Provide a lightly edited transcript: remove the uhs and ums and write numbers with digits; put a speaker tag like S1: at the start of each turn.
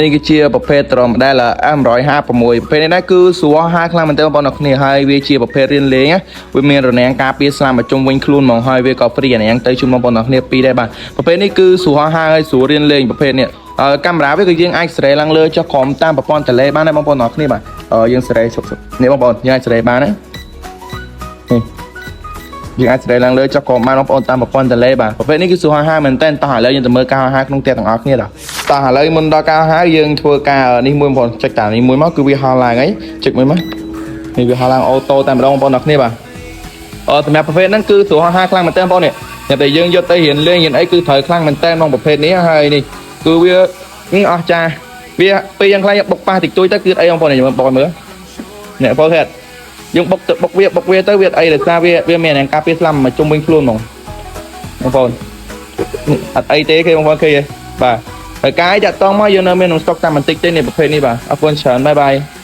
S1: នេះគឺជាប្រភេទត្រ model M156 ប្រភេទនេះដែរគឺស្រួលហាខ្លាំងមែនទែនបងប្អូនគ្នាហើយវាជាប្រភេទរៀនលេងណាវាមានរនាំងការពារស្នាមមកជុំវិញខ្លួនហ្មងហើយវាក៏ free រនាំងទៅជូនបងប្អូនគ្នាពីរដែរបាទប្រភេទនេះគឺស្រួលហាហើយស្រួលរៀនលេងប្រភេទនេះហើយកាមេរ៉ាវាគឺយើងអាចសេរីឡើងលើចុះក្រោមតាមប្រព័ន្ធតេឡេបានដែរបងប្អូនគ្នាបាទយើងសេរីជប់នេះបងប្អូនយើងអាចសេរីបានណានេះយើងអាចសេរីឡើងលើចុះក្រោមបានបងប្អូនតាមប្រព័ន្ធតេឡេបាទប្រភេទនេះគឺស្រួលហាមែនតើតោះឥឡូវយើងទៅមើលការហាក្នុងផ្ទះទាំងអស់គ្នាដល់តោះឥឡូវមុនដល់ការហាយើងធ្វើការនេះមួយបងប្អូនចុចតាមនេះមួយមកគឺវាហោះឡើងហើយចុចមួយមកនេះវាហោះឡើង auto តែម្ដងបងប្អូនទាំងគ្នាបាទអឺសម្រាប់ប្រភេទហ្នឹងគឺស្រួលហាខ្លាំងមែនតើបងប្អូននេះតែយើងយកទៅរៀនលេងរៀនអីគឺត្រូវខ្លាំងមែនតើក្នុងប្រភេទនេះហើយនេះគឺវាអស់ចាវាពេលយ៉ាងខ្លះបុកប៉ះតិចតួចទៅគឺអីបងប្អូននេះបុកឲ្យមើលនេះបងប្អូនឃើញយើងបុកទៅបុកវាបុកវាទៅវាអីដោយសារវាវាមានអាការពារស្លាំមកជុំវិញខ្លួនហ្មងបងប្អូនអត់អីទេគេបងប្អូនឃើញទេបាទហើយកាយតាក់តងមកយើងនៅមានក្នុងស្តុកតាមបន្តិចទេនេះប្រភេទនេះបាទអរគុណច្រើន bye bye.